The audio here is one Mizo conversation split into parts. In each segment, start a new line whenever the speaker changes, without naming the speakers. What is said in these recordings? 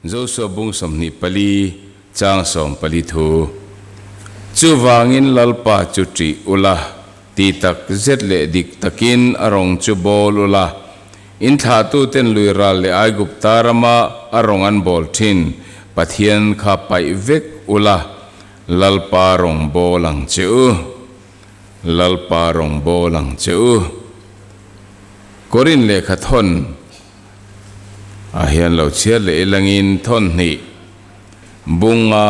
Josua bung 24 chang 14 thu. Chuvangin Lalpa chu ṭih ula, ti tak zet leh dik takin a rawng chu bawl ula. In thlahtuten lui ral leh Aigupta rama a rawng an bawl ṭhin Pathian kha paih vek ula, Lalpa rawng bawl ang che u. Lalpa rawng bawl ang che u. Korin lehkha thawn ah hian lo chhiar leh ilangin thawn hnih bunga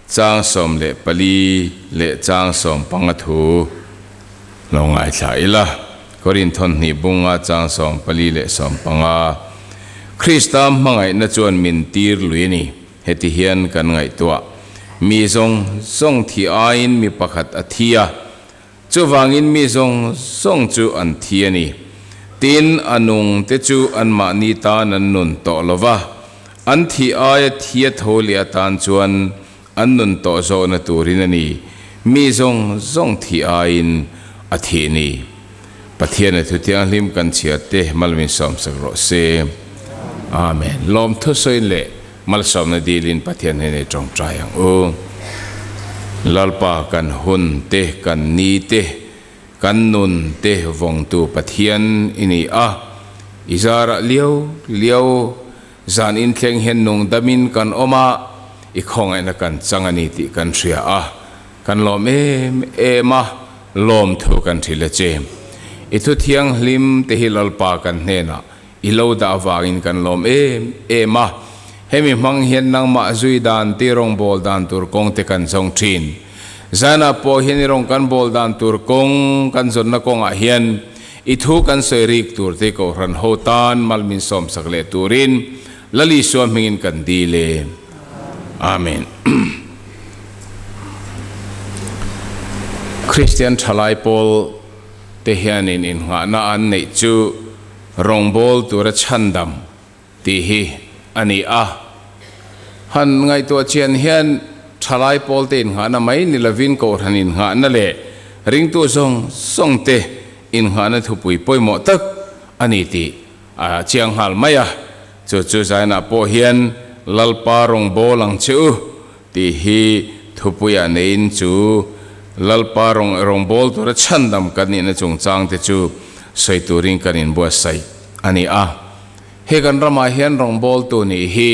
chang 14 leh chang 15 thu lo ngaithla ila. Korin thawn hnih bunga chang 14 leh 15. Krista hmangaihna chuan min tir lui a ni. Heti hian kan ngaihtuah, Mi zawng zawng thi aiin mi pakhat a thi a, chuvangin mi zawng zawng chu an thi a ni. Tin, a nung te chu anmahni tan an nun tawh lo va, an thih aia thi a tho leh atan chuan an nun tawh zawhna turin a ni, mi zawng zawng thih aiin a thih ni. Pathian a thu thianghlim kan chhiar te malmin sawmsak rawh se. Amen. Lawmthu sawiin leh Malsawmna dilin Pathian hnenah i tawngtai ang u. Lalpa kan hun te, kan ni te, kan nun te vawngtu Pathian i ni a. I zarah liau liau zan inthleng hian nung damin kan awm a, i khawngaihna kan chang a ni tih kan hria a. Kan lawm em em a, lawmthu kan hrilh a che. I thu thianghlim te hi Lalpa kan hnenah I lo dah avangin kan lawm em em a, hemi hmang hian nangmah zui dan ti rawngbâwl dan tur kawng te kan zawng ṭhin. Zanah pawh hian i rawng kan bâwl dan tur kawng kan zawnna kawngah hian i thu kan sawi rik tur te Kohhran ho tan mal min sawmsak leh turin Lal Isua hmingin kan dil e. Amen. Kristian ṭhalai pawl te hianin innghahna an neih chu Rawngbawl tura chhandam tih hi a ni a. Han ngaihtuah chian hian thalai pawlte innghahna mai ni lovin kohhran innghahna leh ringtu zawng zawngte innghahna thupui pawimawh tak a ni tih a chiang nghal mai a. Chu chu zainah pawh hian Lalpa rawngbawl ang che u tih hi thupuiah neiin chu Lalpa rawngbawl tura chhandam kan nihna chungchangte chu sawi turin kan inbuatsaih a ni a. He kan ramah hian rawngbawltu nih hi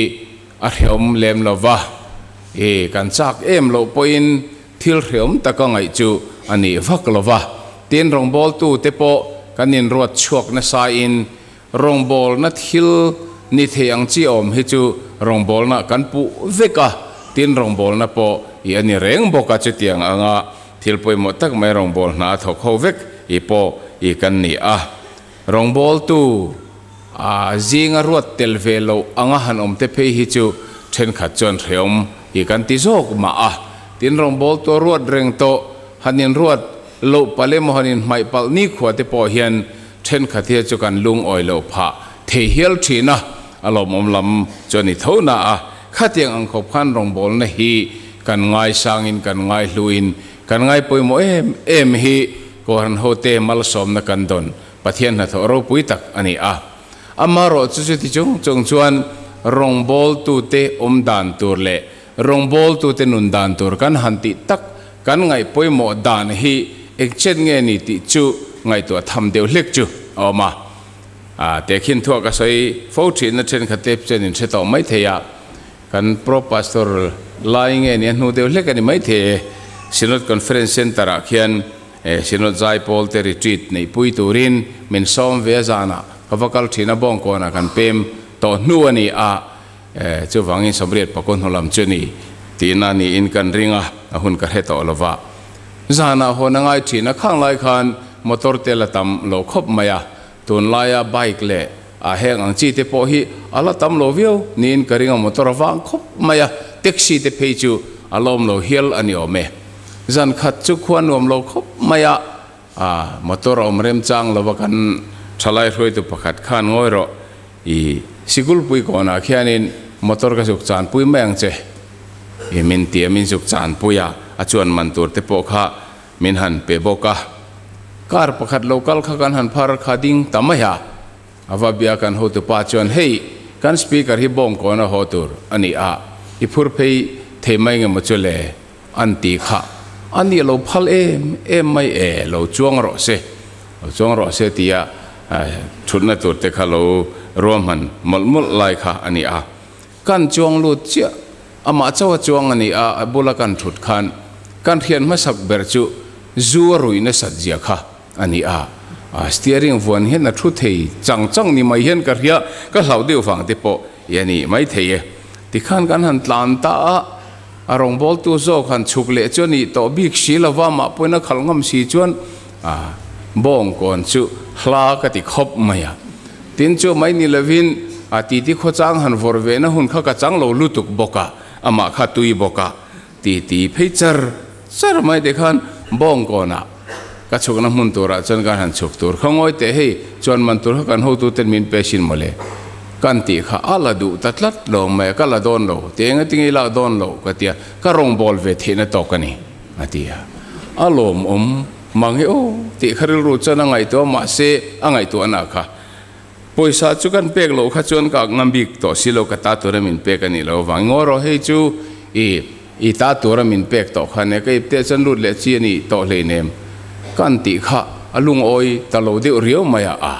a hreawm lem lo va, i kan chak em loh pawhin thil hreawm taka ngaih chu a nih vak lo va. Tin, rawngbawltute pawh kan inruat chhuak nasain Rawngbawlna thil ni thei ang chi awm hi chu rawngbawlna kan puh vek a, tin rawngbawlna pawh i a ni reng bawk a, chutiang anga thil pawimawh tak mai rawngbawlhna a thawk ho vek i pawh i kan ni a. Rawngbawltu a zinga ruat tel ve loh anga han awm te phei hi chu thenkhat chuan hreawm i kan ti zawk mah a, tin rawngbawltu a ruat reng tawh han inruat loh palh emaw han inhmaih palh nikhua te pawh hian Thenkhat hi chu kan lungawi loh phah thei hial thin a, a lawmawm lam chu a ni tho na a, khatiang ang khawp khan rawngbawlna hi kan ngaisangin kan ngaihluin kan ngaipawimawh em em hi Kohhran hote malsawmna kan dawn Pathian hnathawh ropui tak a ni a. Amaherawh chu chuti chung chung chuan rawngbawltute awm dan tur leh rawngbawltute nun dan tur kan han tih tak Kan ngaihpawimawh dan hi engchen nge ni tih chu ngaihtuah tham deuh hlek chu a awm a. A tehkhin thuah ka sawi fo thinna thenkhat te chuan in hre tawh mai thei a, kan Pro Pastor lai nge ni a hnu deuh hlek a ni mai thei e. Synod Conference Centre ah khian Synod Zaipawl te retreat neihpui turin min sawm ve a zanah ka va kal thin a, Bawngkawnah kan pem tawh hnu a ni a. Chuvangin Sawmriat Pakua hnu lam chu ni tihna niin kan ring a, a hun ka hre tawh lo va. Zanah hawn a ngai thin a, khang lai khan motor te la tam lo khawp mai a, tunlaia bike leh a heng ang chi te pawh hi a la tam lo viau niin ka ring a, motor a vang khawp mai a, taxi te phei chu a lawm lo hial a ni awm e. Zan khat chu khua nuam lo khawp mai a, motor a awm remchang lo va, kan thalai hruaitu pakhat khan ngawi rawh. I sikulpui kawnah khianin motor ka zuk chanpui mai ang che. I min ti a, min zuk chanpui a, a chuan man tur te pawh kha min han pe bawk a. Car pakhat lo kal kha kan han phar kha ding ta mai a. A va bia kan hotupa chuan, Hei, Kan speaker hi Bawngkawn a haw tur a ni a, i phur phei thei mai nge maw chu le? An ti kha. A nih lo phal em em mai e, lo chuang rawh se, lo chuang rawh se tia thutna tur te kha lo ruahman mawlh mawlh lai kha a ni a. Kan chuang lut chiah, amah chauh a chuang a ni a, a bula kan thut khan kan hriat hmasak ber chu zu a ruih nasat zia kha a ni a, steering vuan hian a thu thei chang chang ni mai hian ka hria, ka hlauh deuh vang te pawh i a ni mai thei e. Tikhan kan han tlan ta a, a rawngbawltu zawk han chhuk leh chu a nih tawh bik si lo va, mah pawhin a khalh ngam si chuan bawngkawn chu hla ka ti khawp mai a. Tin chu mai ni lovin a titi khawchang han vawrh ve na hun kha ka chang lo lutuk bawk a, amah kha tui bawk a. Titi phei char char mai te khan Bawngkawnah ka chhukna hmun turah chuan kan han chhuk tur kha ngawi teh hei chuan man tur kha kan hotu ten min pe sin mawle kan tih kha a la duh ta tlat lo mai a ka la dawn lo ti eng atinge i lak dawn lo ka tia ka rawngbawl ve theihna tawk a ni a ti a a lawmawm mang hi aw tih kha rilru chuan a ngaihtuah mahse a ngaihtuahna kha Pawisa chu kan pek loh kha chuan ka ngam bik tawh si lo, ka ta tura min pek a nih loh avang. Ngaw rawh hei chu i i ta tura min pek tawh kha nia, ka ip teh chuan lut leh chi a nih tawh hleinem. Kan tih kha a lungawi ta lo deuh riau mai a, a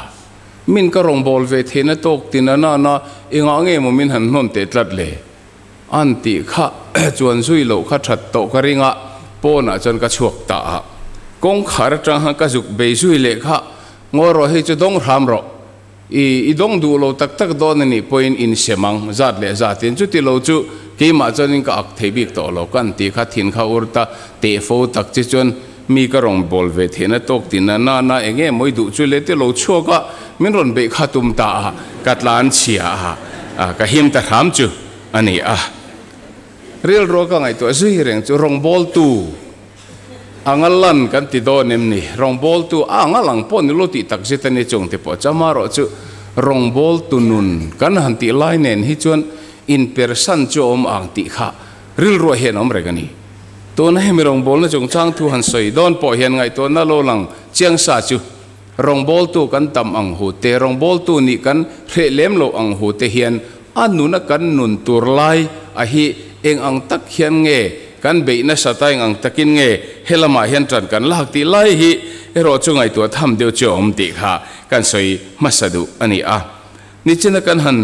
min ka rawngbâwl ve theihna tawk tin a nana engah nge maw min han hnawn teh tlat le? An tih kha chuan zui loh kha that tawh ka ring a, pawnah chuan ka chhuak ta a. Kawngkhar atang khan ka zuk bei zui leh kha Ngawi rawh hei chu dawng hram rawh. I i dawng duh lo tak tak dawn a nih pawhin in sem ang, zat leh zatin. Chuti lo chu keimah chuanin ka ak thei bik tawh lo kan ti kha thin kha ur ta teh fo tak che chuan mi ka rawn bawl ve theihna tawk ti na na na eng nge mawi duh chu le ti lo chhuak a, min rawn beih kha tum ta a, ka tlan chhia a, ka him ta hram chu a ni a. Rilru ka ngaihtuah zui reng chu rawngbawltu. Anga lan kan ti dawn em ni? Rawngbawltu a anga lang pawh ni lo tih tak zet a ni chung te pawh chama erawh chu rawngbawltu nun kan han tih lai nen hi chuan inpersan chu a awm ang tih kha rilruah hian a awm reng a ni. Tuna hemi rawngbawlna chungchang thu han sawi dawn pawh hian ngaihtuahna lo lang chiang sa chu rawngbawltu kan tam ang hu te, rawngbawltu nih kan hreh lem lo ang hu te hian a nuna kan nun tur lai a hi eng ang tak hian nge Kan beih nasa ta eng ang takin nge he lamah hian ṭan kan lak tih lai hi erawh chu ngaihtuah tham deuh chu a awm tih kha kan sawi hmasa duh a ni a. Nichina kan han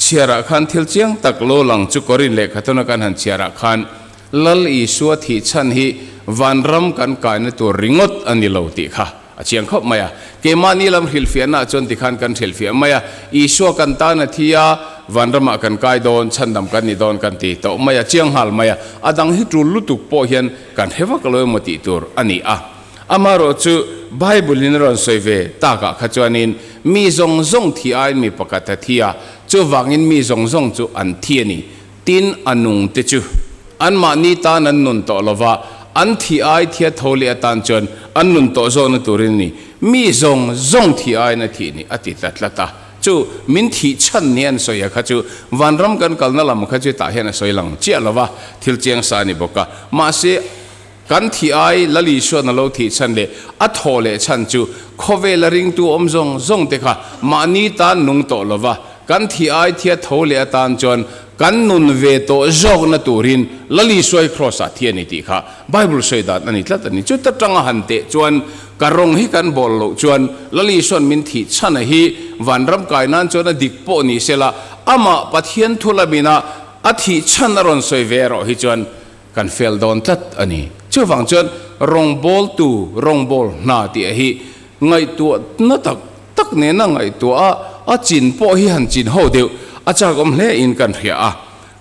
chhiarah khan thil chiang tak lo lang chu Korin lehkhatawna kan han chhiarah khan Lal Isua thih chhan hi vanram kan kaina tur ringawt a ni lo tih kha a chiang khawp mai a. Keimahni lam hrilhfiahnaah chuan tikhan kan hrilhfiah mai a, Isua kan tan a thi a, vanramah kan kai dawn, chhandam kan ni dawn kan ti tawh mai a, chiang nghal mai a. A dang hi tul lutuk pawh hian kan hre vak lo emaw tih tur a ni a. Amaherawh chu Bible-in a rawn sawi ve takah kha chuanin mi zawng zawng thi aiin mi pakhat a thi a, chuvangin mi zawng zawng chu an thi a ni. Tin, a nung te chu anmahni tan an nun tawh lo va, an thi ai thia tho leh atan chuan an nun tawh zawkna turin a ni. Mi zawng zawng thi aiin a thih ni, a ti ta tlat a. Chu min thih chhan ni an sawi a kha chu vanram kan kalna lam kha chu tah hian a sawi lang chiah lo va, thil chiang sa a ni bawk a. Mahse, kan thih ai Lal Isuan a lo thih chhan leh a thawh leh chhan chu khawvela ringtu awm zawng zawng te kha mahni tan nung tawh lo va, Kan thi ai thia tho leh atan chuan kan nun ve tawh zawkna turin Lal Isuai Kraws-ah thi a ni tih kha Bible sawi dan a ni tlat a ni. Chuta tanga han teh chuan ka rawng hi kan bawl loh chuan Lal Isua'n min thih chhana hi vanram kai nan chuan a dik pawh ni sela amah Pathian thu lamina a thih chhan a rawn sawi ve erawh hi chuan kan fel dawn tlat a ni. Chuvang chuan rawngbawltu rawngbawl hna tih a hi ngaihtuahna tak tak nena ngaihtuah a, a chin pawh hi han chin ho deuh a chakawm hle in kan hria a.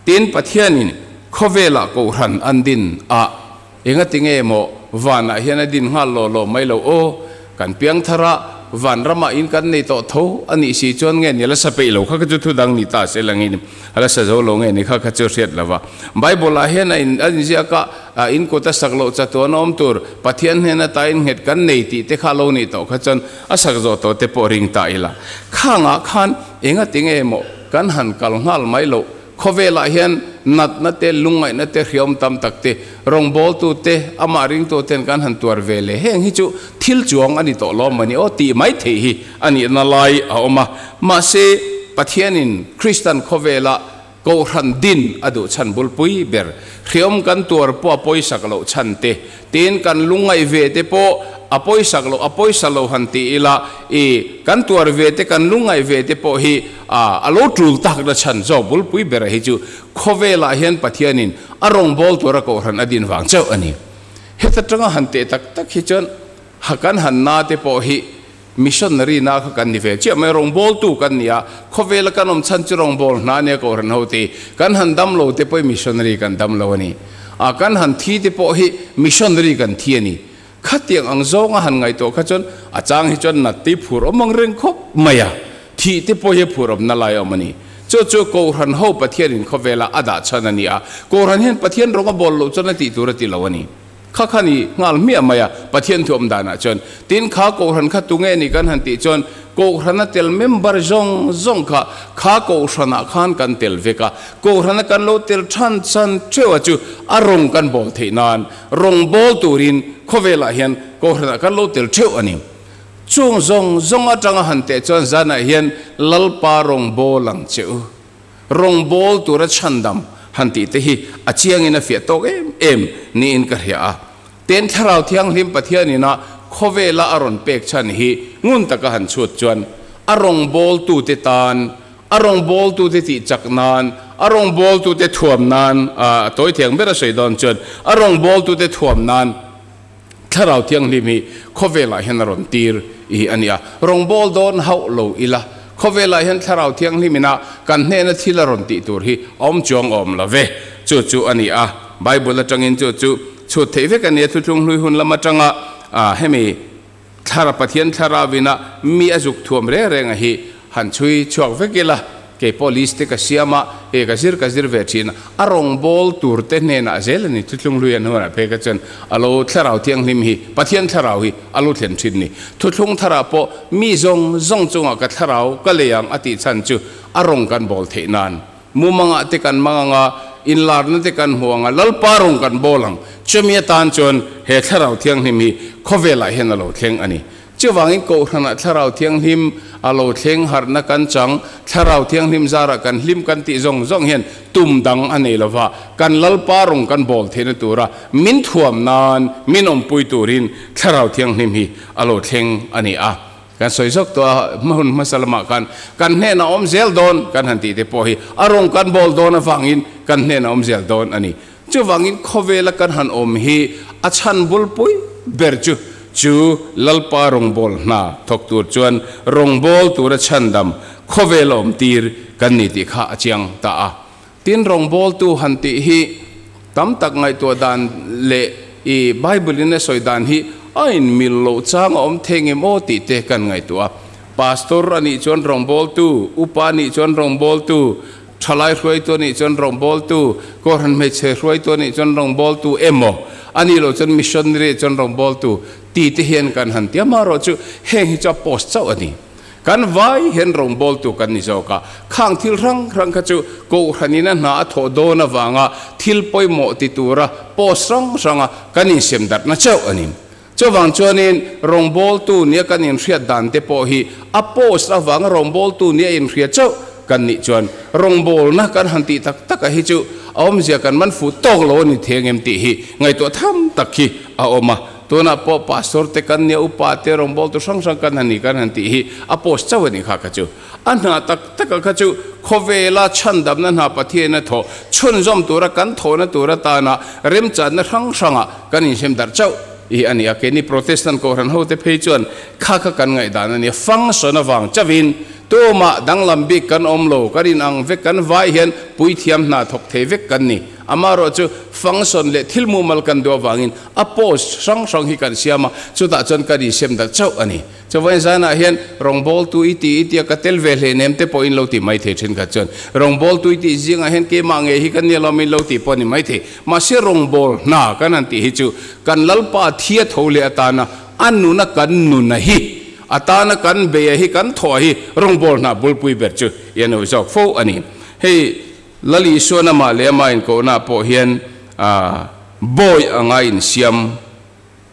Tin, Pathianin khawvelah kohhran an din a, engati nge maw vanah hian a din nghal law law mai lo aw, kan piangthar a, van ramah in kan nei tawh tho a nih si chuan nge ni la sa peih lo kha kha chu thu dang ni ta se langin a la sa zo lo nge ni kha kha chu hriat lo va. Bible ah hian a in a inziak a, A in kut a sak loh chatuan awm tur Pathian hnen ata in nghet kan nei tih te kha lo nih tawh kha chuan a sak zawh tawh te pawh ring ta ila. Khangah khan enga ti nge maw kan han kal nghal mai loh. Khawvelah hian natna te, lungngaihna te, hriawm tam tak te, rawngbawltu te, amah ringtu ten kan han tuar ve le. Heng hi chu thil chuang a ni tawh lawm a ni aw tih mai theih hi a nihna lai a awm a. Mahse. Pathianin Kristan khawvela Kohhran din a duh chhan bulpui ber. Hriawm kan tuar pawh a pawisak loh chhan te, tin kan lungngaih ve te pawh a pawisak loh, a pawisa lo han ti ila, i kan tuar ve te, kan lungngaih ve te pawh hi a a lo tul takna chhan zawk bulpui bera hi chu khawvelah hian Pathianin a rawngbâwl tura Kohhran a din vang chauh a ni. Heta tanga han teh tak tak hi chuan ha kan han na te pawh hi Missionary na kha kan ni ve chiah mai, rawngbawltu kan ni a, khawvela kan awm chhan chu rawngbâwl hna nia Kohhran ho te, kan han dam lo te pawh hi missionary kan dam lo a ni a, kan han thi te pawh hi missionary kan thi a ni. Khatiang ang zawnga han ngaihtuah kha chuan a chang hi chuan nat te hi phur awm ang reng khawp mai a, thih te pawh hi a phur awmna lai a awm a ni. Chu chu Kohhran ho Pathianin khawvela a dah chhan a ni a, Kohhran hian Pathian rawng a bawl loh chuan a tih tur a ti lo a ni. Kha kha ni nghal hmiah mai a, Pathian thu awm danah chuan. Tin, kha Kohhran kha tunge ni kan han tih chuan Kohhrana tel member zawng zawng kha kha Kohhranah khan kan tel vek a. Kohhrana kan lo tel than chan theuh a chu a rawng kan bawl theih nan rawng bawl turin khawvelah hian Kohhranah kan lo tel theuh a ni. Chung zawng zawng atanga han teh chuan zanah hian Lalpa rawng bawl ang che u. Rawngbawl tura chhandam han tih te hi a chiangin a fiah tawk em em niin ka hria a. Ten Thlarau Thianghlim Pathian ina khawvela a rawn pek chhan hi ngun taka han chhut chuan a rawngbawltute tan, a rawngbawltute tih chak nan, a rawngbawltute thuam nan, a tawi thiang ber a sawi dawn chuan a rawngbawltute thuam nan Thlarau Thianghlim hi khawvelah hian a rawn tir i a ni a. Rawngbâwl dawn hauh lo ila, khawvelah hian Thlarau Thianghlim ina kan hnena thil a rawn tih tur hi a awm chuang awm lo ve. Chu chu a ni a. Bible atangin chu chu chhut theih vek a ni a, Thuthlung hlui hun lam atanga hemi Thlara Pathian Thlarau ina mi a zuk thuam reng reng a hi han chhui chhuak vek ila, kei pawh list te ka siam a, e ka zir ka zir ve thin a, a rawngbâwl tur te hnenah zel a ni, Thuthlung hlui an hunah phei kha chuan a lo Thlarau Thianghlim hi, Pathian Thlarau hi a lo thlen thin ni. Thuthlung tharah pawh mi zawng zawng chungah ka Thlarau ka lei ang a tih chhan chu a rawng kan bawl theih nan. Mumangah te kan mang ang a, inlarna te kan hmu ang a, Lalpa rawng kan bawl ang. Chumi atan chuan he Thlarau Thianghlim hi khawvelah hian a lo thleng a ni. Chuvangin Kohhranah Thlarau Thianghlim a lo thleng harhna kan chang, Thlarau Thianghlim zarah kan hlim kan tih zawng zawng hian tum dang a nei lova, kan Lalpa rawng kan bawl theihna tura min thuam nan min awmpui turin Thlarau Thianghlim hi a lo thleng a ni a. Kan sawi zawk tawh a, hma hun hmasa lamah khan kan hnenah awm zel dawn kan han tih te pawh hi a rawng kan bawl dawn avangin kan hnenah awm zel dawn a ni. Chuvangin khawvela kan han awm hi a chhan bulpui ber chu chu Lalpa rawngbâwl hna thawk tur chuan rawngbâwl tura chhandam khawvela awm tir kan ni tih kha a chiang ta a. Tin, rawngbâwltu han tih hi tam tak ngaihtuah dan leh i Bible-in a sawi dan hi a inmil loh chang a awm thei ngem aw tih te kan ngaihtuah a. Pastor a nih chuan rawngbâwltu, upa a nih chuan rawngbâwltu, thalai hruaitu a nih chuan rawngbâwltu, Kohhran hmeichhe hruaitu a nih chuan rawngbâwltu emaw a nih loh chuan missionary chuan rawngbâwltu ti te hian kan han ti a. Amaherawhchu heng hi chu a post chauh a ni. Kan vai hian rawngbawltu kan ni zawk a, khang thil hrang hrang kha chu Kohhranin a hna a thawh dawn avanga thil pawimawh ti tura post hrang hranga kan insem darhna chauh a ni. Chuvang chuanin rawngbawltu nia kan inhriat dan te pawh hi a post avanga rawngbawltu nia inhria chauh kan nih chuan rawngbawlna kan han tih tak taka hi chu a awmzia kan man fuh tawk lo a ni thei angem tih hi ngaihtuah tham tak hi a awm a. Tunah pawh pastor te kan nia, upa te, rawngbawltu hrang hrang kan han ni kan han tih hi a post chauh a nih kha kha chu. A hna tak taka kha chu khawvela chhandamna hna Pathian a thawh chhunzawm tura kan thawhna tur atana remchanna hrang hranga kan inhrem darh chauh hi a ni a. Keini Protestant Kohhran hote phei chuan kha kha kan ngaihdan a nia, function avang chauhin tumah danglam bik kan awm lo, kan inang vek, kan vai hian puithiam hna thawk thei vek kan ni. Amaherawhchu function leh thil mumal kan duh avangin A post hrang hrang hi kan siam a, chutah chuan ka insem dak chauh a ni. Chawvain zanah hian rawngbawltu i ti i tia ka tel ve hle nem te pawh in lo ti mai thei thenkhat chuan rawngbawltu i tih zingah hian keimah ngei hi kan nia lawm in lo tih pawh a ni mai thei. Mahse rawngbâwl hna kan han tih hi chu kan Lalpa thia tho leh atana a nuna kan nuna hi atana kan beia hi kan thawh hi rawngbâwl hna bulpui ber chu i a no zawk fo a ni. Hei Lal Isuan amah leh amah inkohnaah pawh hian bawi anga insiam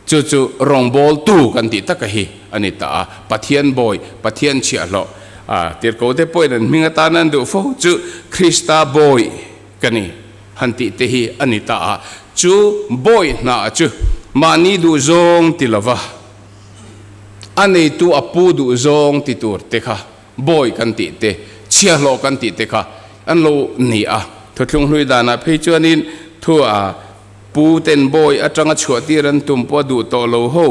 chu chu rawngbawltu kan tih taka hi a ni ta a, Pathian bawi, Pathian chhiahhlawh. A tirhkote pawhin an hming atan an duh fo chu Krista bawi ka ni han tih te hi a ni ta a. Chu bawi hna chu mahni duh zawng ti lova a neitu a pu duh zawng ti tur te kha bawi kan tih te, chhiahhlawh kan tih te kha an lo ni a. Thuthlung hlui danah phei chuanin thu a Pu ten bawi atanga chhuah tir an tum pawh a duh tawh lo ho.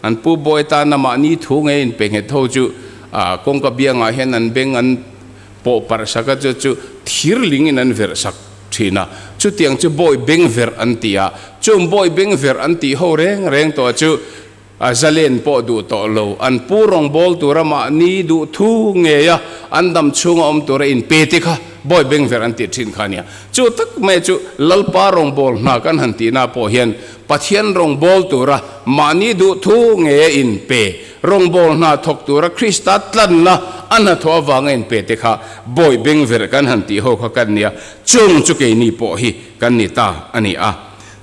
An pu bawi tana mahni thu ngei in pe nghet ho chu kawngka biangah hian an beng an pawh parh sak a, chu chu thir ling in an verh sak thin a. Chutiang chu bawi beng verh an ti a, chung bawi beng verh an tih ho reng reng tawh chu a zalen pawh duh tawh lo. An pu rawngbâwl tura mahni duh thu ngeia an dam chhunga awm tura inpe te kha bawi beng ver an tih thin kha a nia. Chu tak mai chu Lalpa rawngbâwl hna kan han tihna pawh hian Pathian rawngbâwl tura mahni duh thu ngeia inpe, rawngbâwl hna thawk tura Krista tlanna a hnathawh avanga inpe te kha bawi beng ver kan han tih ho kha kan nia. Chung chu keini pawh hi kan ni ta a ni a.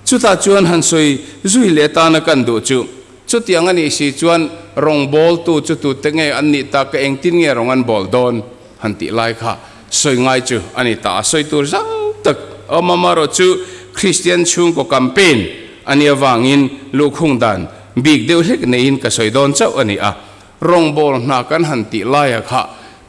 Chutah chuan han sawi zui leh tana kan duh chu, chutiang a nih si chuan rawngbawltu chu tute nge an nih tak ka engtin nge rawng an bawl dawn han tih lai kha sawi ngai chu a ni ta a, sawi tur zau tak a awm amaherawhchu Kristian chhungkaw campaign a nih avangin luhkhung dan bik deuh hlek neiin ka sawi dawn chauh a ni a, rawngbâwl hna kan han tih laia kha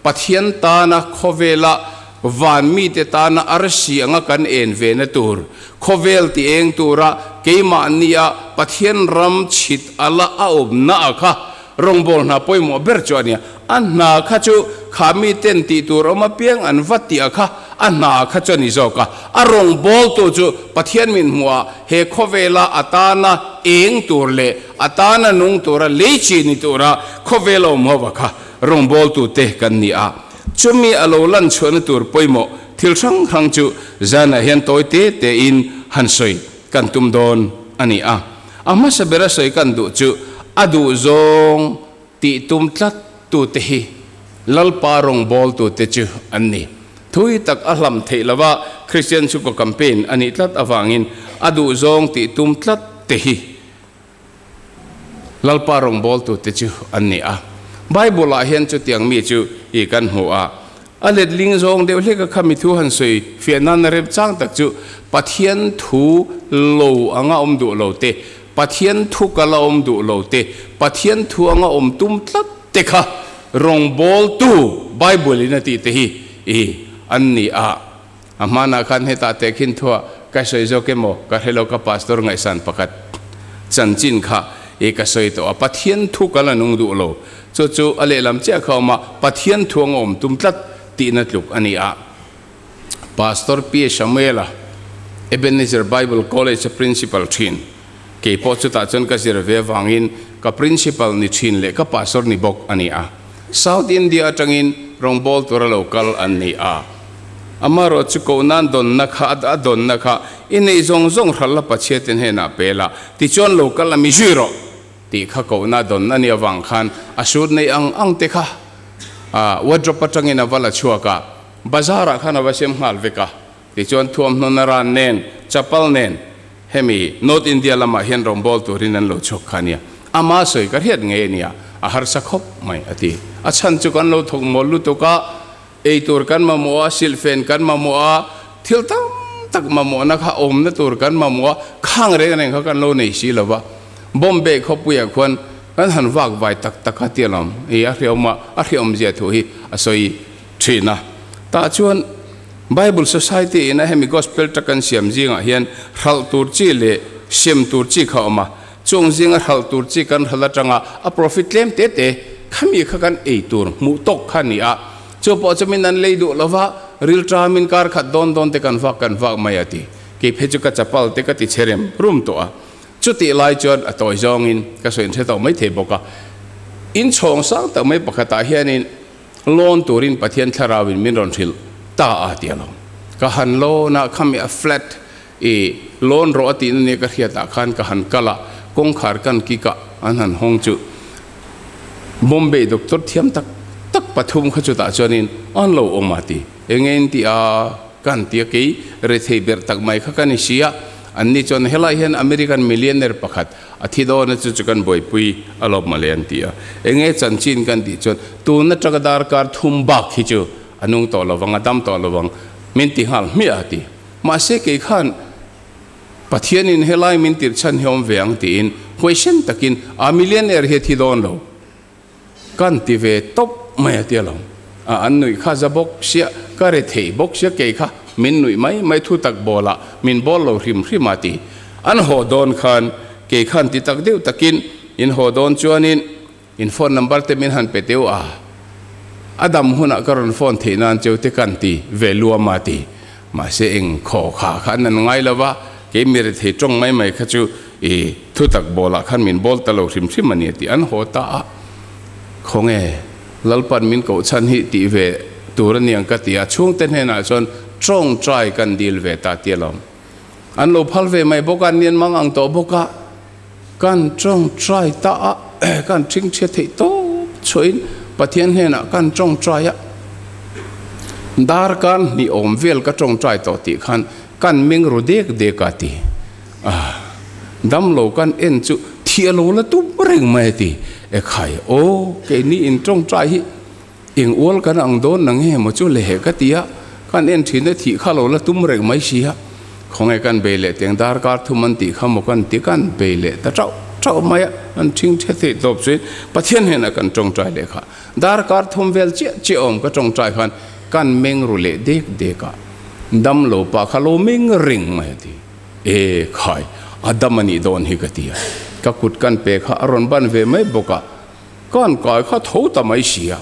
Pathian tana khawvela van mite tana arsi anga kan en ve na tur, khawvel ti eng tura keimahnia Pathian ram chhit ala a awmna a kha rawngbâwl hna pawimawh ber chu a nia. A hna kha chu kha miten tih tur awm apiang an va tih a kha a hna kha chu a ni zawk a. A rawngbâwltu chu Pathian min hmuhah he khawvela a tana eng tur leh a tana nung tura lei chi ni tura khawvel a awm ho a kha Rawngbawltute kan ni a, chumi a lo lan chhuahna tur pawimawh thil hrang hrang chu zanah hian tawi te tein han sawi kan tum dawn a ni a. A hmasa bera sawi kan duh chu a duh zawng tih tum tlat tute hi Lalpa rawngbawltute chu an ni. Thui tak a hlam theih lova Kristian chhungkaw campaign a nih tlat avangin a duh zawng tih tum tlat te hi Lalpa rawngbawltute chu an ni a. Bible-ah hian chutiang mi chu i kan hmu a. A letling zawng deuh hlek a khami thu han sawi fiah nana remchang tak chu Pathian thu lo anga awm duh lo te, Pathian thu kal a awm duh lo te, Pathian thu anga awm tum tlat te kha rawngbawltu Bible-in a tih te hi i an ni a. A hmanah khan hetah tehkhin thuah ka sawi zawk emaw ka hre lo ka pastor ngaihsan pakhat chanchin kha i ka sawi tawh a, Pathian thu kal a nung duh lo chu chu a lehlam chiah kha a awm a, Pathian thu anga awm tum tlat tihna tluk a ni a. Pastor P. Samuela, Ebenezer Bible College-a principal thin, kei pawh chutah chuan ka zir ve avangin ka principal ni thin leh ka pastor ni bawk a ni a. South India atangin rawngbâwl tura lo kal an ni a. Amaherawh chu koh nan dawnna kha a dawnna kha i neih zawng zawng hral la Pathiate hnenah pe la, tichuan lo kal a mi zui rawh tih kha kohna dawn a nih avang khan a sut neih ang ang te kha a wardrobe atangin a va la chhuak a, bazar ah khan a va sem nghal vek a. Tichuan thuamhnawn a ran nen, chapal nen hemi North India lamah hian rawngbâwl turin an lo chhuak kha a nia. Ama sawi ka hriat ngei a nia, a harsa khawp mai a ti. A chhan chu kan lo thawk mawl lutuk a, ei tur kan mamawh a, silhfen kan mamawh a, thil tam tak mamawhna kha awmna tur kan mamawh a, khang reng reng kha kan lo nei si lo va. Bombay khawpuiah khuan kan han vak vai tak tak a ti alawm. I a hriawm a, a hriawmzia thu hi a sawi thin a. Tah chuan Bible Society ina hemi Gospel tract an siam zingah hian hralh tur chi leh sem tur chi kha a awm a. Chung zinga hralh tur chi kan hralh atanga a profit tlem te te khami kha kan ei tur hmuh tawk kha a ni a. Chu pawh chu min an lei duh lova rilṭamin kar khat dawn dawn te kan vak kan vak mai a ti. Kei phei chu ka chapal te ka ti chhe rem rum tawh a. Chutih lai chuan a tawi zawngin ka sawi inhre tawh maithei bawk a. Inchhawng sang tak mai pakhatah hianin Lawn turin Pathian thlarauin min rawn hrilh ta a ti alawm. Ka han lawn a, khami a flat i lawn rawh a tihna nia ka hriatah khan ka han kal a, kawngkhar kan kik a, an han hawng chu Bombay doctor thiam tak tak pathum kha chutah chuanin an lo awm a ti. Enge in ti a, ka han ti a, kei rethei berh tak mai kha ka ni si a, anni chuan helai hian American millionaire pakhat A thi dawn a chu chu kan buaipui a lawm mawle an ti a. Enge chanchin kan tih chuan tun atanga darkar thum bak hi chu a nung tawh lovang, a dam tawh lovang min ti nghal hmiah a ti. Mahse kei khan Pathianin helai min tirh chhan hi awm ve ang tiin huaisen takin a millionaire hi a thi dawn lo kan ti ve tawp mai a ti alawm. A an nuih kha za bawk sia, ka re thei bawk sia kei kha min nuih mai mai thu tak bawlah min bawl lo hrim hrim a ti. An haw dawn khan kei khan ti tak deuh takin in haw dawn chuanin in phone number te min han pe teu a, a dam hunah ka rawn phone theih nan cheu te kan ti ve luam a ti. Mahse eng khaw kha khan an ngai lo va, kei mi rethei tawng mai mai kha chu i thutak bawlah khan min bawl ta lo hrim hrim a ni a ti. An haw ta a, khawnge Lalpan min koh chhan hi tih ve tur a niang ka ti a, chhungte hnenah chuan tawngtai kan dil ve ta ti alawm. An lo phal ve mai bawk a, an lian mang ang tawh bawk a, kan tawngtai ta a, kan thingchhe theih tawp chhuahin Pathian hnenah kan tawngtai a, darkar hnih awm vel ka tawngtai tawh tih khan kan meng ru dek dek a ti. A, damlo kan en chu thih a lo la tum reng mai a ti. Ekhai, aw, keini in tawngtai hi Eng ual kan ang dawn na nge maw chu le ka ti a, kan en thin e thih kha lo la tum reng mai si a, khawnge kan bei leh teng darkar thum an tih kha maw kan ti kan bei leh ta tauh tauh mai a, an thing the theih tawp chuin Pathian hnenah kan tawngtai leh kha darkar thum vel chiah chiah awm ka tawngtai khan kan meng ru leh dek dek a, dam lo pa kha lo meng reng mai a ti, e khai a dam a nih dawn hi ka ti a, ka kut kan pe kha a rawn ban ve mai bawk a. Kan kai kha tho ta mai si a,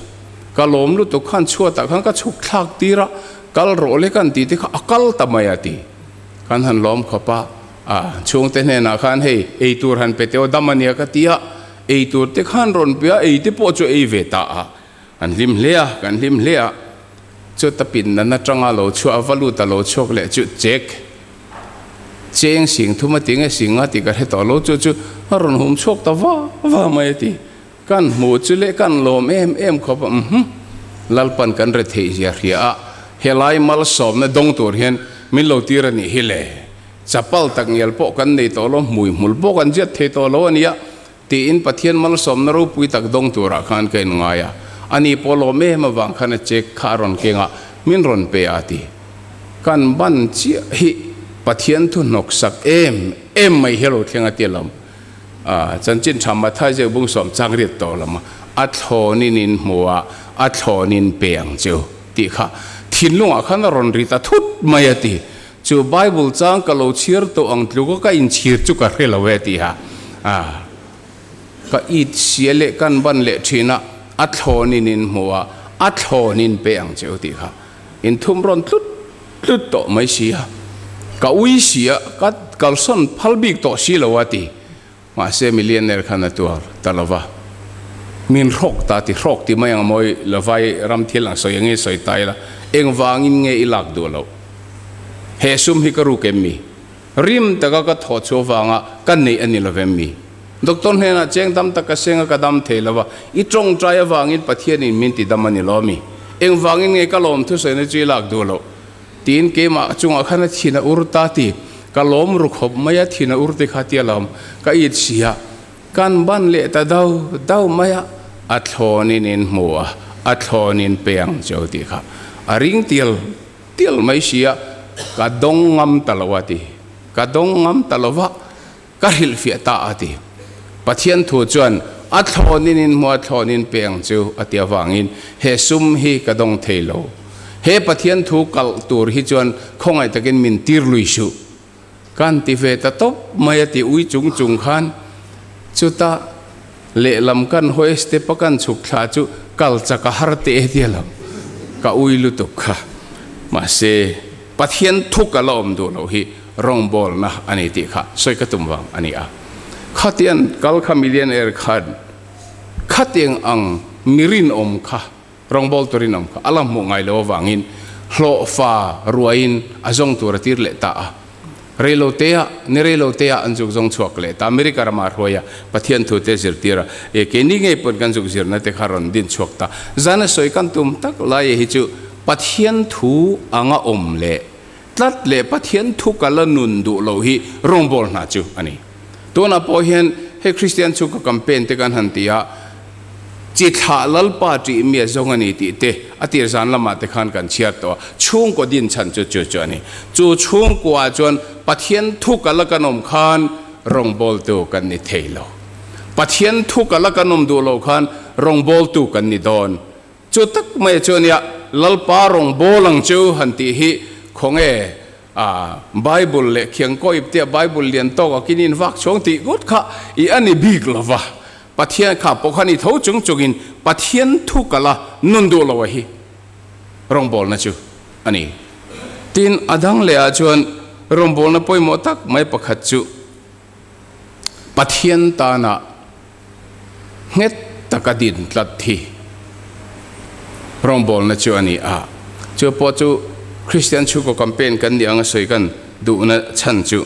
ka lawm lutuk khan chhuatah khan ka chhuk thlak tir a, kal rawh le kan tih te kha a kal ta mai a ti. Kan han lawm khawp a, a chhungte hnenah khan hei ei tur han pe teh aw dam a nia ka ti a, ei tur te khan rawn pe a, ei te pawh chu ei ve ta a, an hlim hle a, kan hlim hle a, chuta pindan atanga lo chhuah a va lut a lo chhuak leh chu chek. Cheng sing thum a ti nge sing a ti ka hre tawh lo chu chu a rawn hum chhuak ta va va mai a ti. Kan hmuh chu leh kan lawm em em khawp a umm Lalpan kan re theih zia hria a helai malsawmna dawng tur hian min lo tir a nih hi le. Chapal tak ngial pawh kan nei tawh lo hmui hmul pawh kan ziat thei tawh lo a nia tiin Pathian malsawmna ropui tak dawng turah khan ka inngai a, ani pawh lawm em avang khan a check kha a rawn keng a, min rawn pe a ti. Kan ban chiah hi Pathian thu hnawk sak em em mai hi a lo thleng a ti alawm. A chanchin tha Mathai zeu bung sawm chang riat tawh lam a, a thlawnin in hmu a, a thlawnin pe ang che u tih kha thinlungah khan a rawn ri ta thut mai a ti. Chu Bible chang ka lo chhiar tawh ang tluk a ka inchhir chu ka hre lo e tih a, a ka it sia leh kan ban leh thin a, a thlawnin in hmu a, a thlawnin pe ang che u tih kha in thum rawn tlut tlut tawh mai si a, ka ui si a, ka kalsawn phal bik tawh si lo a ti. Mahse millionaire khan a tuar ta lo va, min hrawk ta ti hrawk ti mai ang mawi lovai ram thil ang sawi angin sawi ta ila, engvangin nge i lak duh loh? He sum hi ka ruk em mi? Rim taka ka thawh chhuah vanga ka neih a ni lo vem mi? Doctor hnenah cheng dam tak ka seng a ka dam thei lo va, i tawngtai avangin Pathianin min ti dam a ni lo mi? Engvangin nge ka lawm thusawina chu i lak duh loh? Tiin keimah chungah khan a thin a ur ta ti, ka lawm ru khawp mai a, thin a ur ti kha tia lawm ka it si a, kan ban leh ta dau dau mai a, a thlawnin in hmu a, a thlawnin pe ang cheu tih kha a ring tial tial mai si a, ka dawng ngam ta lo a ti, ka dawng ngam ta lo va, ka hrilhfiah ta a ti. Pathian thu chuan a thlawnin in hmu a thlawnin pe ang chu a ti avangin he sum hi ka dawng thei lo. He Pathian thu kalh tur hi chuan khawngaih takin min tir lui suh. Kan ti ve ta tawp mai a ti ui chung chung khan chutah lehlam kan hawi step a kan chhuk thla chu kal chak a har teh e tia lo ka ui lutuk kha. Mahse Pathian thu ka la awm duh loh hi rawngbawlna a ni tih kha sawi ka tum vang a ni a. Khatiang kal kha millionaire khan khatiang ang mi rinawm kha, rawngbawltu rinawm kha a la hmuh ngai lo avangin hlawhfa ruaiin a zawng tur a tir leh ta a. Reilotea, ni reilotea an zuk zawng chhuak leh ta. America rama a hruai a, Pathian thu te zirtir a, e keini ngei pawn kan zuk zirna te kha rawn din chhuak ta. Zana sawi kan tum tak lai hi chu Pathian thu anga awm leh tlat leh Pathian thu ka la nun duh loh hi rawngbâwl hna chu a ni. Tunah pawh hian Hei Kristian chhungkaw campaign te kan han ti a, chi thlah Lalpa tih mi a zawng a ni tih te a tir zan lamah te khan kan chhiar tawh a, chhungkaw din chhan chu chu chu a ni. Chu chhungkua chuan Pathian thu kal a kan awm khan rawngbawltu kan ni thei lo. Pathian thu kal a kan awm duh loh khan rawngbawltu kan ni dawn. Chu tak mai chu ania Lalpa rawngbâwl ang chu han tih hi khawnge a Bible leh khiang kawip tia Bible lian tawk a kinin vak chhuang tih ngawt kha i a ni bik lo va. Pathian kha pawh khan i tho chung chungin Pathian thu kal a nun duh lo a hi rawngbâwlna chu a ni. Tin, a dang leh ah chuan rawngbâwlna pawimawh tak mai pakhat chu Pathian tana nghet taka din tlat hi rawngbawlna chu a ni a. Chu pawh chu Kristian chhungkaw campaign kan nih anga sawi kan duhna chhan chu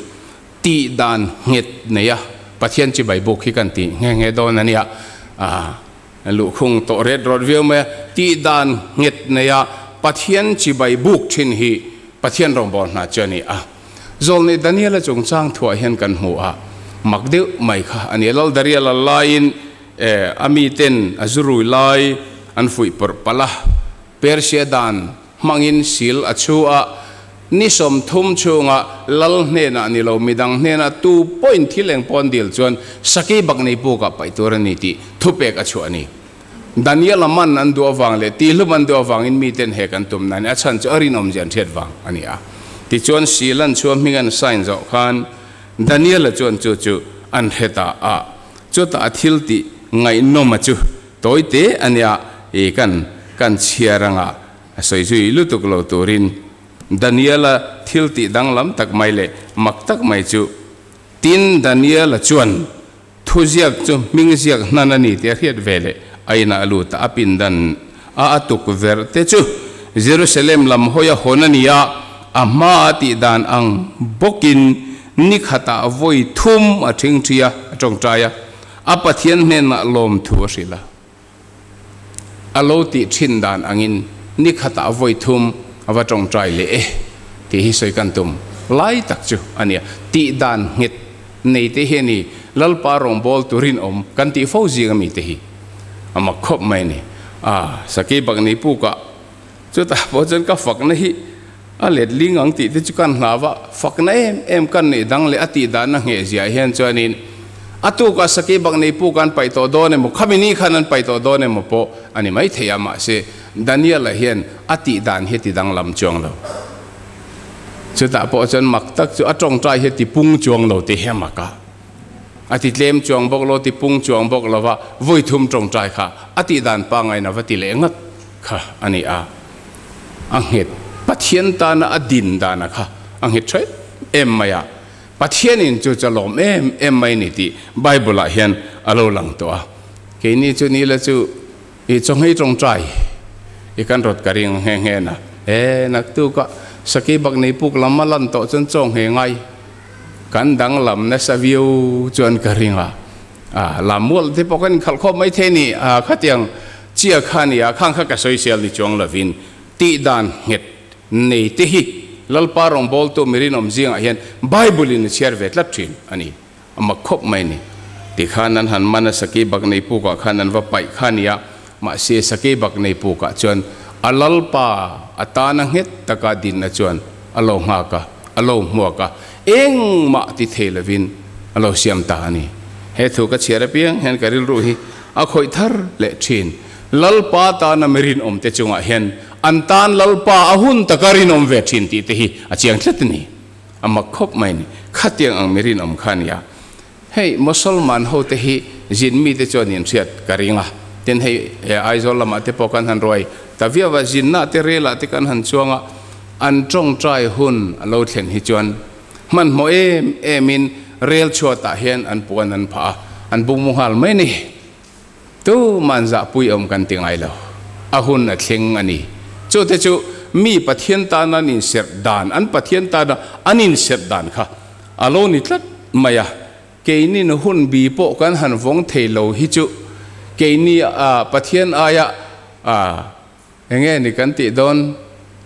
tih dan nghet neia Pathian chibai buk hi kan ti nghe nghe dawn a nia. Luhkhung tawh ret rawt viau mai a, tih dan nghet neia Pathian chibai buk thin hi Pathian rawngbâwl hna chu a ni a. Zawlnei Daniela chungchang thuah hian kan hmu a, mak deuh mai kha a ni a. Lal Dariela laiin a miten a zu rui lai an fuih pawrh palh a, Persia dan hmangin sil a chhu a, ni 30 chhunga lal hnenah ni lo midang hnenah tu pawhin thil eng pawh an dil chuan sakei bak nei pukah paih tur a ni tih thupek a chhuah a ni. Daniel-a man an duh avang leh tihlum an duh avangin miten hek an tum nain a chhan chu a rinawmzia an hriat vang a ni a. Tichuan Silan chhua hming an sign zawh khan Daniel-a chuan chu chu an hre ta a, chutah a thil tih ngaihnawma chu tawi te a nia i kan kan chhiar anga a sawi zui lutuk lo turin Daniel-a thil tih danglam tak mai leh mak tak mai chu tin Daniel-a chuan Thuziak chu hming ziak hnan a ni tih a hriat ve leh a inah a lut a, a pindan a a tuk verh te chu Jerusalem lam hawi a hawn a ni a, a hma a tih dan ang bawkin ni khatah vawi thum a ṭhingṭhi a, a ṭawngṭai a, a Pathian hnenah lawmthu a hrilh a. A lo tih ṭhin dan angin ni khatah vawi thum a va ṭawngṭai leh e tih hi sawi kan tum lai tak chu a nia. Tih dan nghet nei te hi a ni, Lalpa rawngbâwl turin awm kan tih fo zing ami te hi a mak khawp mai a ni. A, Sakei Baknei pukah chutah pawh chuan ka fakna hi a let ling ang tih te chu kan hlau a, fakna em em kan neih dang leh a tih danna ngheh ziah hian chuanin a tukah sakei bak nei puk an paih tawh dawn emaw, khami ni khan an paih tawh dawn emaw pawh a ni maithei a, mahse Daniel-a hian a tih dan hi a ti danglam chuang lo. Chutah pawh chuan mak tak chu a tawngtai hi a ti pung chuang lo tih hi a mak a, a ti tlem chuang bawk lo, ti pung chuang bawk lo va, vawi thum tawngtai kha a tih dan pangain a va ti leh ngat kha a ni a. A nghet Pathian tana a din dana kha a nghet tha em em mai a, Pathianin chu cha lawm em em mai ni tih Bible ah hian a lo lang tawh a. Keini chu ni la chu i chawnghei tawngtai i kan rawt ka ring nghe nghe na. E naktuk a Saki bak nei puk lam a lan tawh chuan chawnghei ngai kan danglam nasa viau chuan ka ring a. A lam mual te pawh kan inkhalh khawp mai thei a ni. A khatiang chia kha a ni a, khang kha ka sawisel ni chuang lovin tih dan nghet nei te hi Lalpa rawngbawltu mi rinawm zingah hian Bible in a chhiar ve tlat thin a ni. A mak khawp mai a ni. Tikhan an han man a sakei bak nei pukah khan an va paih kha a ni a, mahse sakei bak nei pukah chuan a Lalpa a tana nghet taka dinna chuan a lo nghak a, a lo hmuak a, engmah ti thei lovin a lo siam ta a ni. He thu ka chhiar apiang hian ka rilru hi a khawih thar leh thin. Lalpa tana mi rinawmte chungah hian an tan Lalpa a hun taka rinawm ve thin tih te hi a chiang tlat a ni. A mak khawp mai a ni. Khatiang ang mi rinawm kha a ni a. Hei Mosolman hote hi zin mite chuan inhriat ka ring a. Tin hei Aizawl lamah te pawh kan han ruai ta viau a, zinna te relah te kan han chuang a, an tawngtai hun a lo thlen hi chuan hmanhmawh em emin rel chhuatah hian an puan an phah a, an bungmu nghal mai a ni. Tuman zahpui awm kan ti ngai lo, a hun a thleng a ni. Chu te chu mi Pathian tana an inserh dan, an Pathian tana an inserh dan kha a lo ni tlat mai a. Keinin hun bi pawh kan han vawng thei lo hi chu keini Pathian aia Eng nge ni kan tih dawn?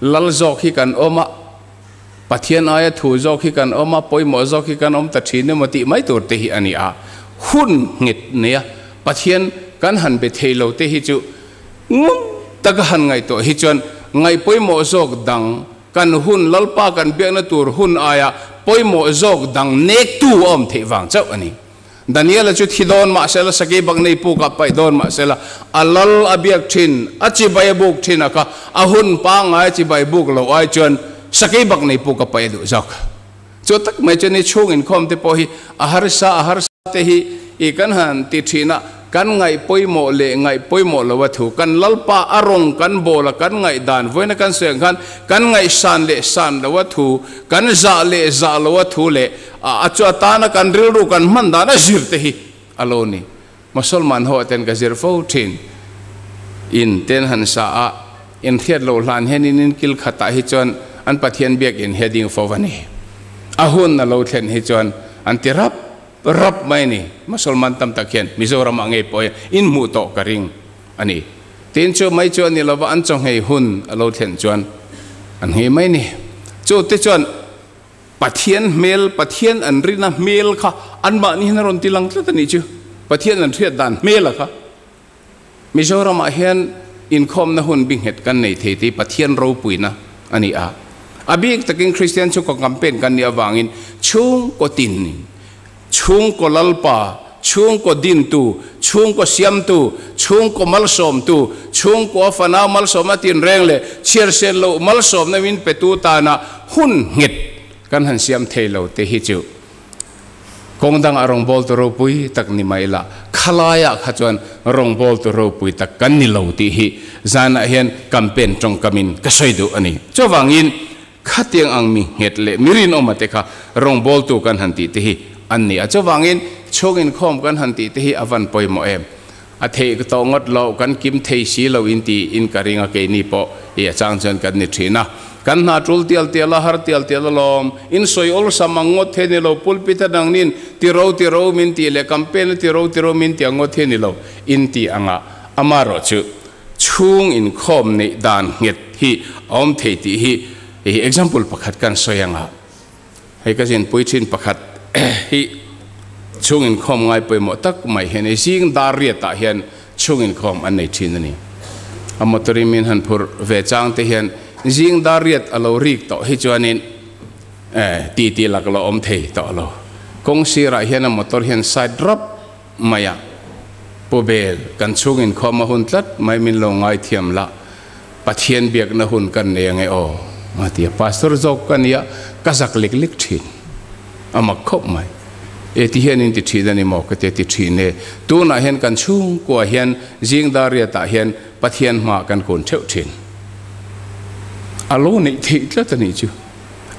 Lal zawk hi kan awm a, Pathian aia thu zawk hi kan awm a, pawimawh zawk hi kan awm ta thin emaw tih mai tur te hi a ni a. Hun nghet neia Pathian kan han be thei lo te hi chu ngun taka han ngaihtuah hi chuan ngaih pawimawh zawk dang kan hun Lalpa kan biakna tur hun aia pawimawh zawk dang nektu a awm theih vang chauh a ni. Daniela chu thi dawn mah sela, sakei bak nei pukah paih dawn mah sela, a lal a biak thin, a chibai a buk thin a kha a hun pangngai a chibai buk loh ai chuan sakei bak nei puk a paih a duh zawk. Chu tak mai chuan i chhung inkhawm te pawh hi a harsa a harsa te hi i kan han ti thin a, kan ngaih pawimawh leh ngaih pawimawh lo a thu, kan Lalpa a rawng kan bawl a kan ngaihdan vawiina kan sawi ang khan kan ngaihsan leh san lo a thu, kan zah leh zah lo a thu leh a chu atana kan rilru kan hman dan a zir te hi a lo ni. Mosolman ho ten ka zir fo thin. In ten han sa a, in hriat loh hlan hian in in kil khatah hi chuan an Pathian biakin hi a ding fo a ni. A hun a lo thlen hi chuan an ti rap rap mai a ni. Mosolman tam tak hian Mizoram ah ngei pawh hian in hmuh tawh ka ring a ni. Tin chu mai chu a ni lova an chawnghei hun a lo thlen chuan an nghei mai a ni. Chu te chuan Pathian hmel, Pathian an rina hmel kha anmahni hian a rawn ti lang tlat a nih chu. Pathian an hriat dan hmel a kha. Mizoramah hian inkhawmna hun bi nghet kan nei thei tih Pathian ropuina a ni a. A bik takin Kristian chhungkaw campaign kan nih avangin chhungkaw tin, chhungkaw lalpa, chhungkaw dintu, chhungkaw siamtu, chhungkaw malsawmtu, chhungkaw fanau malsawmna tinreng leh chhiarsen loh malsawmna min petu tana hun nghet kan han siam thei lo te hi chu kawng dangah rawngbawltu ropui tak ni mai ila, khalaiah kha chuan rawngbawltu ropui tak kan ni lo tih hi zanah hian campaign tawngkamin ka sawi duh a ni. Chuvangin Khatiang ang mi nghet leh mi rinawma te kha rawngbawltu kan han tih te hi an ni a. Chuvangin chhung inkhawm kan han tih te hi a van pawimawh em? A theih tawh ngawt loh, kan kim thei si lo in ti in ka ring a, keini pawh i a chang chuan kan ni thin a. Kan hna tul tial tial a, har tial tial alawm, in sawi awlsam ang ngawt thei ni lo, pulpit a dangnin ti ro ti ro min tih leh campaign a ti ro ti ro min tih ang ngawt thei ni lo in ti anga amarawhchu Chhung inkhawm neih dan nghet hi a awm thei tih hi hei example pakhat kan sawi ang a, hei ka zinpui thin pakhat hi chhung inkhawm ngai pawimawh tak mai hian hei zing dar riatah hian chhung inkhawm an nei thin a ni. A motor in min han phurh ve chang te hian zing dar riat a lo rik tawh hi chuanin ti ti lak lo awm thei tawh lo. Kawng sirah hian a motor hian side rap mai a, Pu Bel, kan chhung inkhawm a hun tlat mai min lo ngaithiam la, Pathian biakna hun kan nei ange aw, a ti a, Pastor zawk ka nia, ka zak lek lek thin, a mak khawp mai. E ti hian in ti thin a ni maw ka ti a, ti thin e, tunah hian kan chhungkua hian zing dar riatah hian Pathian hmaah kan kun theuh thin. A lo neih theih tlat a nih chu.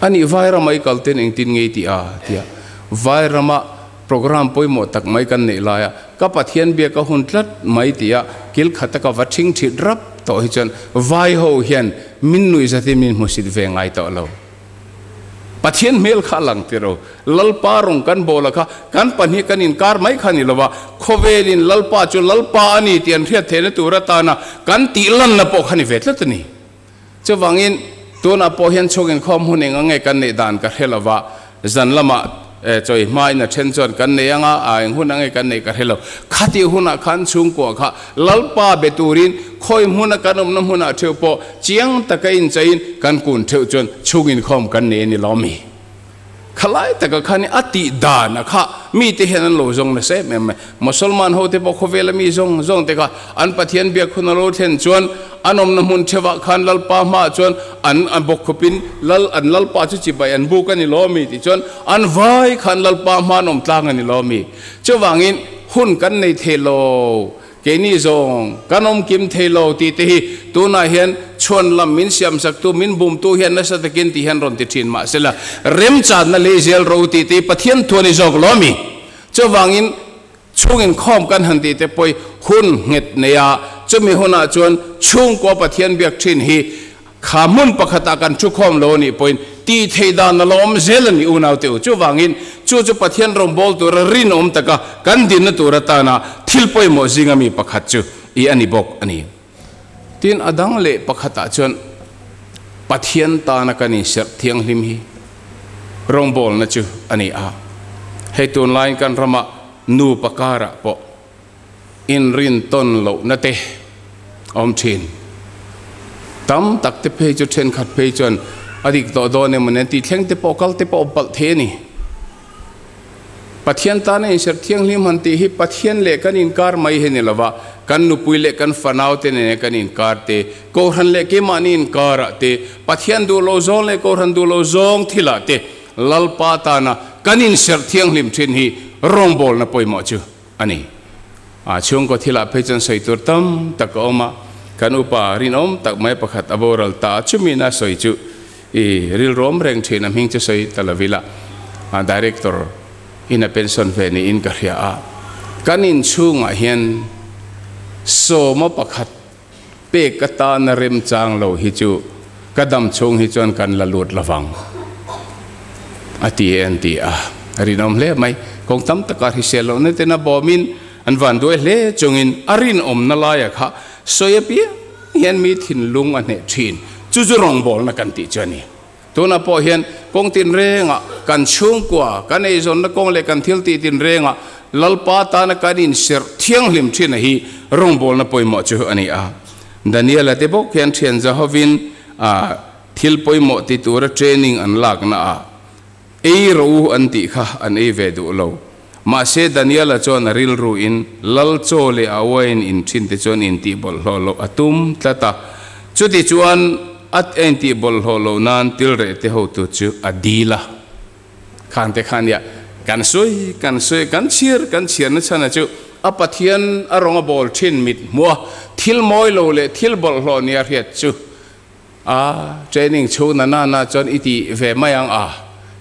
A nih Vairama i kal ten engtin nge i ti a? ti a, Vairama Programme pawimawh tak mai kan neih laia ka Pathian biak a hun tlat mai tia kil khata ka va thing thit rap tawh hi chuan vai ho hian min nuih zatin min hmusit ve ngai tawh lo. Pathian hmel kha a lang tir o. Lalpa rawng kan bawl a kha kan pahnih kan inkar mai kha ni lova, khawvelin Lalpa chu Lalpa a ni tih an hriat theihna tur atana kan tih lanna pawh kha ni ve tlat a ni. Chuvangin, tunah pawh hian chhung inkhawm hun eng ange kan neih dan ka hre lova, zan lamah chawi hmain a then chuan kan nei anga, a eng hun ange kan neih ka hre lo. Khatih hunah khan chhungkua kha Lalpa be turin khawi hmuna kan awmna hmunah theuh pawh chiang taka inchaiin kan kun theuh chuan chhung inkhawm kan nei a ni lo mi? Khalai taka khan a tih dan a kha mite hian an lo zawng nasa em em mai. Mosolman ho te pawh khawvela mi zawng zawng te kha an Pathian biak hun a lo thlen chuan an awmna hmun theuhah khan Lalpa hmaah chuan an an bawk khawpin Lal an Lalpa chu chibai an buk a ni lo mi tih chuan an vai khan Lalpa hma an awm tlang a ni lo mi. Chuvangin hun kan nei thei lo. Keini zawng kan awm kim thei lo tih te hi tunah hian chhuan lam min siamsaktu, min bumtu hian nasa takin tih hian rawn ti thin mah sela, remchanna lei zel ro tih te hi Pathian thu a ni zawk lo mi? Chuvangin chhung inkhawm kan han tih te pawh hi hun nghet nei a, chumi hunah chuan chhungkua Pathian biak thin hi Kha hmun pakhatah kan thukhawm lo a nih pawhin tih theih dan a lo awm zel a ni unau te u. Chuvangin chu chu Pathian rawngbâwl tura rinawm taka kan dinna tur atana thil pawimawh zinga mi pakhat chu i a ni bawk a ni. Tin, a dang leh pakhatah chuan Pathian tana kan inserh thianghlim hi rawngbâwlna chu a ni a. Hei tunlaiin kan ramah. Nupa karah pawh inrin tawn lohna te awm thin. Tam tak te phei chu thenkhat phei chuan a dik tawh dawn emaw nen tih thleng te pawh kal te pawh awm palh thei a ni. Pathian tana inserh thianghlim han tih hi Pathian leh kan inkar mai hi ni lova, kan nupui leh kan fanau te nena kan inkar te, Kohhran leh keimahni inkarah te, Pathian duh lo zawng leh Kohhran duh lo zawng thilah te Lalpa tana kan inserh thianghlim thin hi rawngbawlna pawimawh chu a ni. A chhungkaw thilah phei chuan sawi tur tam tak a awm a, kan upa rinawm tak mai pakhat a boral ta a, chumi na sawi chu i rilruam reng thin a hming chu sawi ta lovila a director in a pension ve niin ka hria a, kan inchhungah hian sawma pakhat pek atana remchang lo hi chu ka dam chhung hi chuan kan la lut lovang a ti e an ti a, rinawm hle mai. Kawng tam taka hrisel lohna ten a bawmin an van duai hle chungin a rinawmna laia kha sawi apiang hian mi thinlung a hneh thin. Chu chu rawngbawlna kan tih chu a ni. Tunah pawh hian kawng tinrengah kan chhungkua, kan eizawnna kawng leh kan thil tih tinrengah Lalpa tana kan inserh thianghlim thin a hi rawngbawlna pawimawh chu a ni a. Daniela te bawk hian thian Zahovin a thil pawimawh ti tura training an lakna ah ei rawh u an tih kha an ei ve duh lo. Mahse Daniela chuan a rilru in Lal chaw leh a wine in thin te chuan intih bawlhhlawh loh a tum tlat a. Chuti chuan a intih bawlhhlawh loh nan tilreh te hotu chu a dil a. Khan te khan ia kan sawi kan sawi kan chhiar kan chhiar na chhan a chu a Pathian a rawng a bawl thin mit hmuh a thil mawi lo leh thil bawlhhlawh nia hriat chu A training chhung na na na chuan i tih ve mai ang a,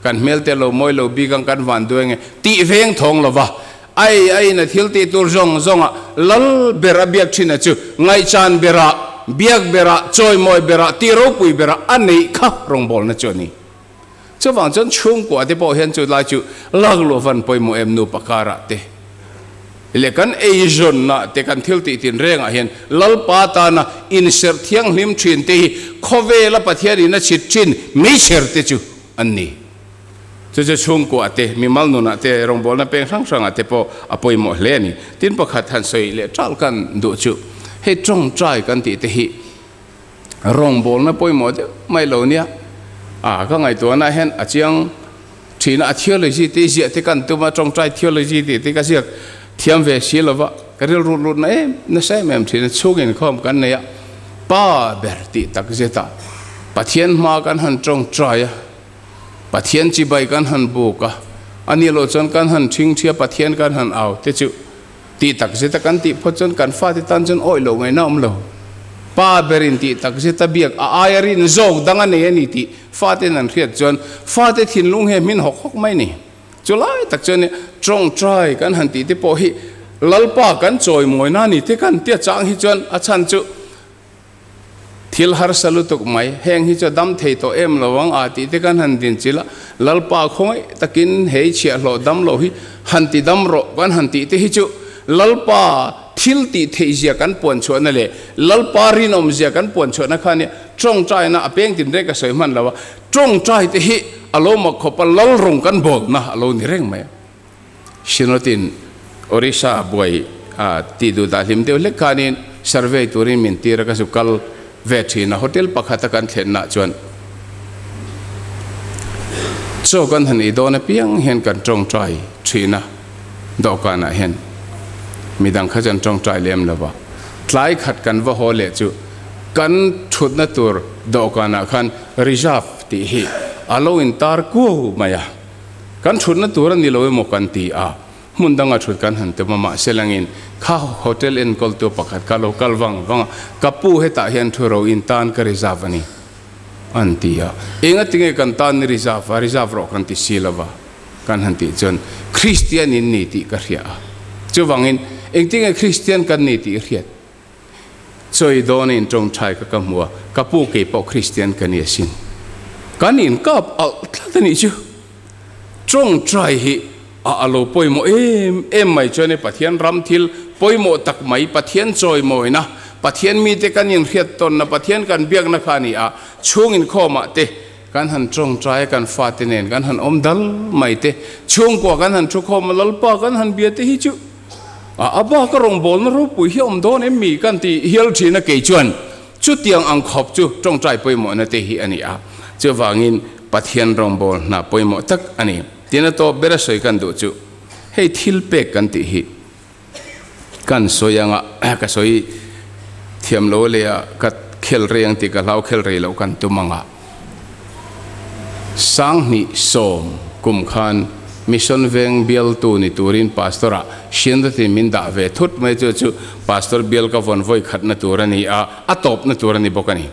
kan hmel te lo mawi lo bik ang kan van duai nge tih veng thawng lo va, ai aiin a thil tih tur zawng zawng ah lal ber a biak thin a chu ngaihchan ber ah, biak ber ah, chawimawi ber ah, tih ropui ber ah a neih kha rawngbawlna chu a ni. Chuvang chuan chhungkua te pawh hian chu lai chu lakluah van pawimawh em nupa karah te leh kan eizawnna te kan thil tih tinrengah hian Lalpa tana inserh thianghlim thin te hi khawvela Pathianin a chhit thin meichher te chu an ni. Chu chu chhungkua te, mimal nunah te, rawngbawlna peng hrang hrangah te pawh a pawimawh hle a ni. Tin pakhat han sawi leh ṭalh kan duh chu hei tawngtai kan tih te hi Rawngbawlna pawimawh deuh mai lo nia. A ka ngaihtuahna hian a chiang thin a, a theology te ziah te kan tum a, tawngtai theology tih te ka ziak thiam ve si lo va, ka rilru lutna em nasa em em thin a, chhung inkhawm kan nei a, pa ber tih tak zet a, Pathian hma kan han tawngtai a, Pathian chibai kan han buk a, a nih loh chuan kan han thingthi a, Pathian kan han au te chu. Tih tak zeta kan tih phawt chuan kan fate tan chuan awih loh ngaihna awm lo. Pa berin tih tak zeta biak a aia rin zawk dang a nei a ni tih faten an hriat chuan fate thinlung hi a hmin hawk hawk mai a ni. Chu lai tak chuan tawngtai kan han tih te pawh hi Lalpa kan chawimawina a ni te kan tia chang hi chuan a chhan chu Thil harsa lutuk mai, heng hi chu a dam thei tawh em lo ang a tih te kan han din chilh a, Lalpa khawngaih takin hei chhiahhlawh dam lo hi han ti dam rawh kan han tih te hi chu Lalpa thil tih theih zia kan puan chhuahna leh Lalpa rinawm zia kan puan chhuahna kha nia tawngtaina a peng tin reng ka sawi hman lo a, tawngtai te hi a lo mak khawp a, Lal rawng kan bawlna a lo ni reng mai a. Synod-in Orissa buai a tih duh dah hlim deuh hlek khanin survey turin min tir a, ka zu kal ve thin a, hotel pakhata kan thlenna chuan chaw kan han ei dawn apiang hian kan tawngtai thin a, dawhkanah hian midang kha chuan tawngtai lem lo va, tlai khat kan va haw leh chu kan thutna tur dawhkanah khan reserve tih hi a lo intar kuau mai a. Kan thutna tur a ni lo emaw kan ti a, hmun danga thut kan han tum a, mahse langin kha hotel enkawltu pakhat kha lo kal vang vang a, ka pu hetah hian thu ro in tan ka reserve a ni an ti a, enga tinge kan tan ni reserve a, reserve rawh kan ti si lova kan han tih chuan Kristian in ni tih ka hria a, chuvangin engtinge Kristian kan ni tih i hriat? Chawi dawnin tawngthai kha ka hmu a, ka pu kei pawh Kristian ka ni asin. Kan inkap alh tlat a nih chu. Tawngthai hi a a lo pawimawh em em mai chuan e Pathian ram thil pawimawh tak mai, Pathian chawimawina, Pathian mite kan inhriat tawnna, Pathian kan biakna kha a ni a, chhung inkhawmah te kan han tawngtai a kan fate nen kan han awm dal mai te, chhungkua kan han thukhawm a Lalpa kan han bia te hi chu a a bak a rawngbawlna ropui hi a awm dawn em mi kan ti hial thin a kei chuan chutiang ang khawp chu tawngtai pawimawhna te hi a ni a, chuvangin Pathian rawngbâwl hna pawimawh tak a ni. Tin a tawp ber a sawi kan duh chu hei thil pek kan tih hi kan sawi anga ka sawi thiam lo leh a ka khel rei ang tih ka hlau khel rei loh kan tum anga Sanghnih sawm kum khan Mission Veng bialtu ni turin Pastor ah Hrianratin min dah ve thut mai chu chu Pastor bial ka vawn vawi khatna tur a ni a, a tawpna tur a ni bawk a ni.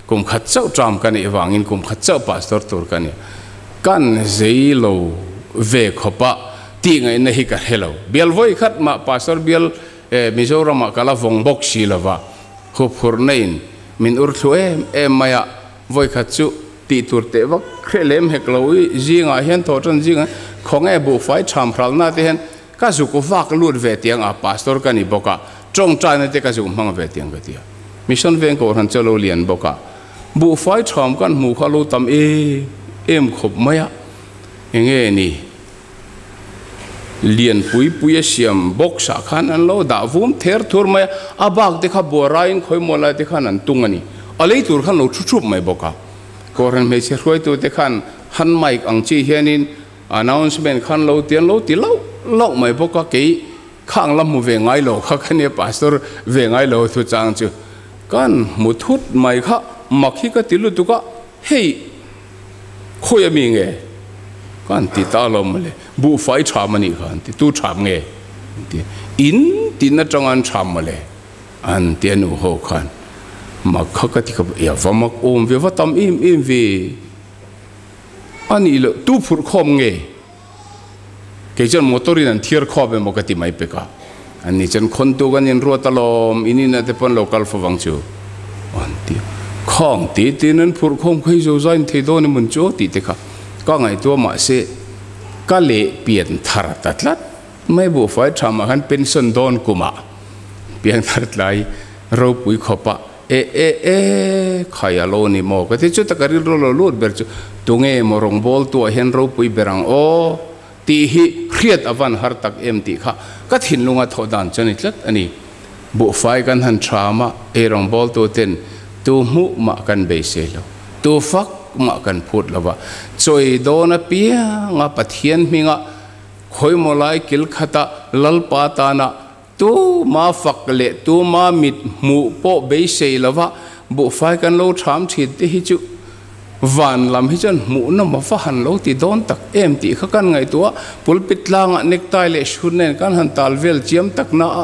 Kum khat chauh term ka nih vangin kum khat chauh Pastor tur ka ni. Kan zei lo ve khawp a tih ngaihna hi ka hre lo. Bial vawi khat mah Pastor bial Mizoram ah ka la vawng bawk si lo va, huphurhna in min ur thlu em em mai a, vawi khat chu tih tur teh vak hreh lem hek lo i zingah hian thaw tan zingah khawnge buhfai tham hralna te hian ka zuk vak lut ve tiang a, Pastor ka ni bawk a, tawngtaina te ka zuk hmang ve tiang ka ti a. Mission veng kohhran chu a lo lian bawk a, buhfai tham kan hmuh kha a lo tam em em khawp mai a, enge ni lian pui pui a siam box ah khan an lo dah vum ther thur mai a, a bak te kha buaraiin khawimaw lai te khan an tung a ni, a lei tur khan lo thu thup mai bawk a, kohhran hmeichhe hruaitu te khan han mic ang chi hianin announcement khan lo ti an lo ti lauh lauh mai bawk a, kei khang la hmu ve ngai lo kha ka nia pastor ve ngai lo thu chang chu kan hmu thut mai kha mak hi ka ti lutuk a, hei. Khawi a mi nge? Ka han ti ta lo mawle. Buhfai ṭham a nih kha an ti. Tu ṭham nge? An ti. In tin aṭanga an ṭham mawle an ti a nu ho khan. Mak kha ka ti kha ia va mak awm ve, va tam em em ve. A nih loh, tu phurh khawm nge? Kei chuan motor in an thiar khawp emaw ka ti mai pek a. An ni chuan khawntu kan inruat alawm, in inah te pawh an lo kal fo vang chu an ti a. Khang te tein an phurh khawm kha hi zo zai in thei dawn emaw chu tih te kha ka ngaihtuah mahse ka leh pian thar ta tlat mai buhfai tha mah khan pension dawn kumah pian thar tlai ropui khawpa E e e, khai a lo ni maw? Ka ti chu taka rilru lo lut ber chu tunge maw rawngbâwl tuah hian ropui ber ang aw? tih hi hriat a van har tak em tih kha ka thinlunga thawh dan chu a ni tlat a ni. Buhfai kan han ṭham a, ei rawngbâwl tuten tu hmuh mah kan beisei lo, tu fak mah kan phut lo va, chawi dawn apianga Pathian hminga khawimaw lai kil khata Lalpa tana Tuma fak leh tuma mit hmuh pawh beisei lova buhfai kan lo ṭham ṭhin te hi chu van lam hi chuan hmuhna maw va han lo ti dawn tak em tih kha kan ngaihtuah a, pulpit tlangah necktie leh shoe nen kan han tal vel chiam tak na a,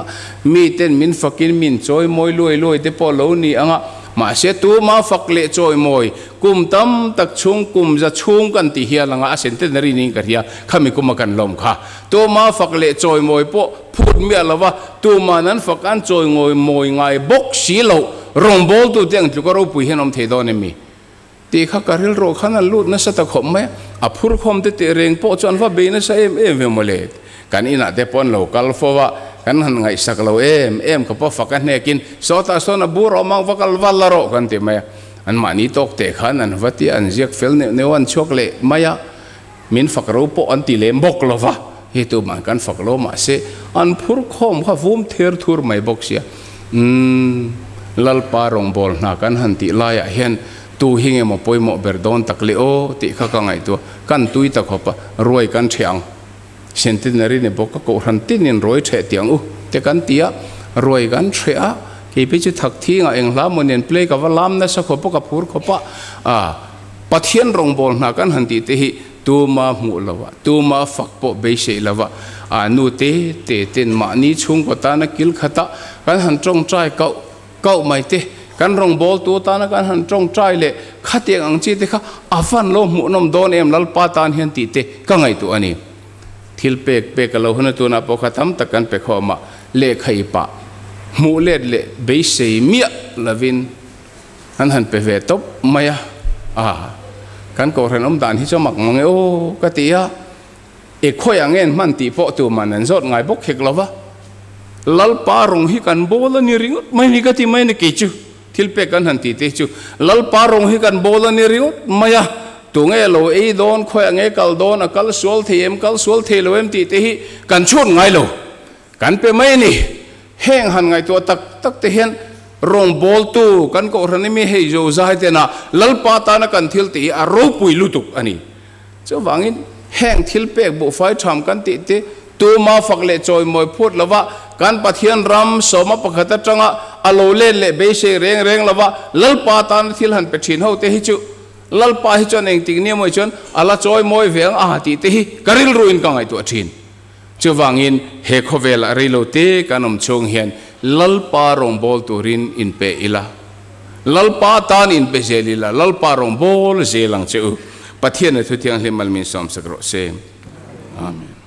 miten min fakin min chawi mawi luai luai te pawh lo ni ang a, mahse tuma fak leh chawi mawi kum tam tak chhung kum za chhung kan ti hial ang a, a centenary niin ka hria khami kuma kan lawm kha. Tuma fak leh chawimawi pawh phut miah lova, tuma'n an fak an chawi mawi ngai bawk si loh, rawngbawltute ang tluka ropui hian awm thei dawn em mi? Tih kha ka rilruah khan an lut nasa ta khawp mai a, a phur khawm te teh reng pawh chu an va bei nasa em em ve mawle. Kan inah te pawh an lo kal fo va, kan han ngaihsak lo em em ka pawh fak a hnekin sawtah sawn a bur awm ang va kal val la rawh kan ti mai a, anmahni tawk teh khan an va tia an ziak fel neuh neuh an chhuak leh mai a. Min fak ro pawh an ti lem bawk lo va, hei tu mah kan fak lo mahse an phur khawm kha vum ther thur mai bawk sia. Umm, Lalpa rawngbâwl hna kan han tih laiah hian tu hi nge maw pawimawh ber dawn tak le aw tih kha ka ngaihtuah. Kan tui ta khawp a, ruai kan ṭheh ang. Centenary ni bawk a kohhran tinin ruai ṭheh tih ang u te kan ti a, ruai kan ṭheh a, kei phei chu thak thingah eng hla maw nen play ka va lam nasa khawp a, ka phur khawp a, ah. Pathian rawngbâwl hna kan han tih te hi tuma hmuh lo a, tuma fak pawh beiseih lo a, a nu te te ten mahni chhungkaw tana kil khata kan han tawngtai kauh kauh mai te, kan rawngbâwltu atana kan han tawngtai leh khatiang ang chi te kha a van lo hmuhnawm dawn em Lalpa tan hian tih te ka ngaihtuah a ni. Thil pek pek a lo hun a tunah pawh kha tam tak kan pe khawm a, lehkha i pah hmuh let leh beisei miah lovin, An han pe ve tawp mai a, a kan kohhran awm dan hi chu mak mang e aw ka ti a, e khawi ang en hman tih pawh tuman an zawt ngai bawk hek lo va, Lalpa rawng hi kan bawl a ni ringawt mai ni ka ti mai a ni kei chu thil pek kan han tih te hi chu Lalpa rawng hi kan bawl a ni ringawt mai a. Tunge lo ei dawn, khawiah nge kal dawn, a kal sual thei em, kal sual thei lo em tih te hi kan chhut ngai lo. Kan pe mai a ni. Heng han ngaihtuah tak tak te hian rawngbawltu kan kohhran i mi hei zo zai tena Lalpa tana kan thil tih hi a ropui lutuk a ni. Chuvangin heng thil pek buhfai tham kan tih te tuma fak leh chawimawi phut lova kan Pathian ram sawma pakhat atanga a lo let leh beisei reng reng lova Lalpa tana thil han pe thin ho te hi chu Lalpa hi chuan engtik nia mawi chuan a la chawimawi ve ang a tih te hi ka rilruin ka ngaihtuah thin. Chuvangin he khawvelah reilo te kan awm chhung hian Lalpa rawngbâwl turin inpe ila, Lalpa tan inpe zel ila, Lalpa rawngbâwl zel ang che u. Pathian a Thuthianghlim mal min sawmsak rawh se. Amen.